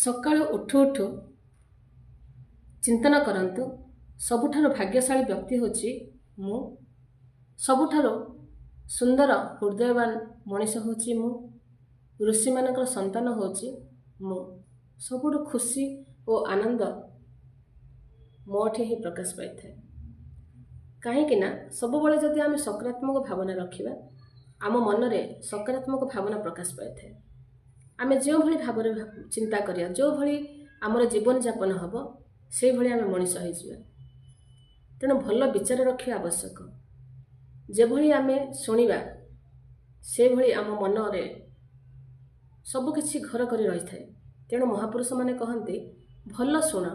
ସକାଳୁ ଉଠୁ ଉଠୁ ଚିନ୍ତନ କରନ୍ତୁ, ସବୁଠାରୁ ଭାଗ୍ୟଶାଳୀ ବ୍ୟକ୍ତି ହେଉଛି ମୁଁ, ସବୁଠାରୁ ସୁନ୍ଦର ହୃଦୟବାନ ମଣିଷ ହେଉଛି ମୁଁ, ଋଷିମାନଙ୍କର ସନ୍ତାନ ହେଉଛି ମୁଁ, ସବୁଠୁ ଖୁସି ଓ ଆନନ୍ଦ ମୋଠି ହିଁ ପ୍ରକାଶ ପାଇଥାଏ। କାହିଁକି ନା ସବୁବେଳେ ଯଦି ଆମେ ସକାରାତ୍ମକ ଭାବନା ରଖିବା, ଆମ ମନରେ ସକାରାତ୍ମକ ଭାବନା ପ୍ରକାଶ ପାଇଥାଏ। ଆମେ ଯେଉଁଭଳି ଭାବରେ ଚିନ୍ତା କରିବା, ଯେଉଁଭଳି ଆମର ଜୀବନଯାପନ ହେବ, ସେଇଭଳି ଆମେ ମଣିଷ ହେଇଯିବା। ତେଣୁ ଭଲ ବିଚାର ରଖିବା ଆବଶ୍ୟକ। ଯେଭଳି ଆମେ ଶୁଣିବା, ସେଭଳି ଆମ ମନରେ ସବୁକିଛି ଘର କରି ରହିଥାଏ। ତେଣୁ ମହାପୁରୁଷମାନେ କହନ୍ତି, ଭଲ ଶୁଣ,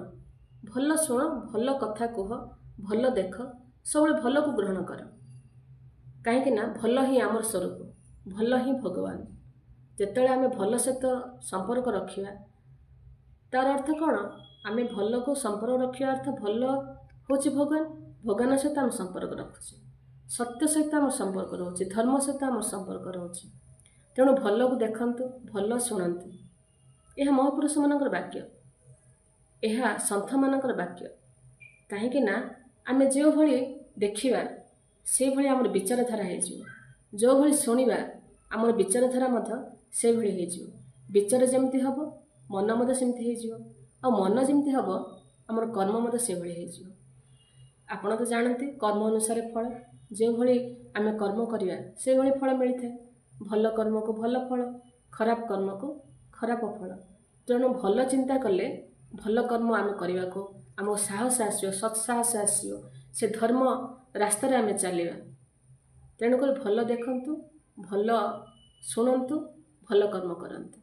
ଭଲ ଶୁଣ, ଭଲ କଥା କୁହ, ଭଲ ଦେଖ, ସବୁବେଳେ ଭଲକୁ ଗ୍ରହଣ କର। କାହିଁକି ନା ଭଲ ହିଁ ଆମର ସ୍ୱରୂପ, ଭଲ ହିଁ ଭଗବାନ। ଯେତେବେଳେ ଆମେ ଭଲ ସହିତ ସମ୍ପର୍କ ରଖିବା, ତାର ଅର୍ଥ କ'ଣ? ଆମେ ଭଲକୁ ସମ୍ପର୍କ ରଖିବା ଅର୍ଥ ଭଲ ହେଉଛି ଭଗବାନ, ଭଗବାନ ସହିତ ଆମେ ସମ୍ପର୍କ ରଖୁଛେ, ସତ୍ୟ ସହିତ ଆମ ସମ୍ପର୍କ ରହୁଛି, ଧର୍ମ ସହିତ ଆମ ସମ୍ପର୍କ ରହୁଛି। ତେଣୁ ଭଲକୁ ଦେଖନ୍ତୁ, ଭଲ ଶୁଣନ୍ତୁ। ଏହା ମହାପୁରୁଷମାନଙ୍କର ବାକ୍ୟ, ଏହା ସନ୍ଥମାନଙ୍କର ବାକ୍ୟ। କାହିଁକି ନା ଆମେ ଯେଉଁଭଳି ଦେଖିବା, ସେଇଭଳି ଆମର ବିଚାରଧାରା ହେଇଯିବ। ଯେଉଁଭଳି ଶୁଣିବା, ଆମର ବିଚାରଧାରା ମଧ୍ୟ ସେଇଭଳି ହେଇଯିବ। ବିଚାର ଯେମିତି ହେବ, ମନ ମଧ୍ୟ ସେମିତି ହେଇଯିବ, ଆଉ ମନ ଯେମିତି ହେବ, ଆମର କର୍ମ ମଧ୍ୟ ସେଇଭଳି ହେଇଯିବ। ଆପଣ ତ ଜାଣନ୍ତି, କର୍ମ ଅନୁସାରେ ଫଳ। ଯେଉଁଭଳି ଆମେ କର୍ମ କରିବା, ସେଇଭଳି ଫଳ ମିଳିଥାଏ। ଭଲ କର୍ମକୁ ଭଲ ଫଳ, ଖରାପ କର୍ମକୁ ଖରାପ ଫଳ। ତେଣୁ ଭଲ ଚିନ୍ତା କଲେ ଭଲ କର୍ମ ଆମେ କରିବାକୁ ଆମକୁ ସାହସ ଆସିବ, ସତ୍ସାହସ ଆସିବ, ସେ ଧର୍ମ ରାସ୍ତାରେ ଆମେ ଚାଲିବା। ତେଣୁକରି ଭଲ ଦେଖନ୍ତୁ, ଭଲ ଶୁଣନ୍ତୁ, ଭଲ କର୍ମ କରନ୍ତୁ।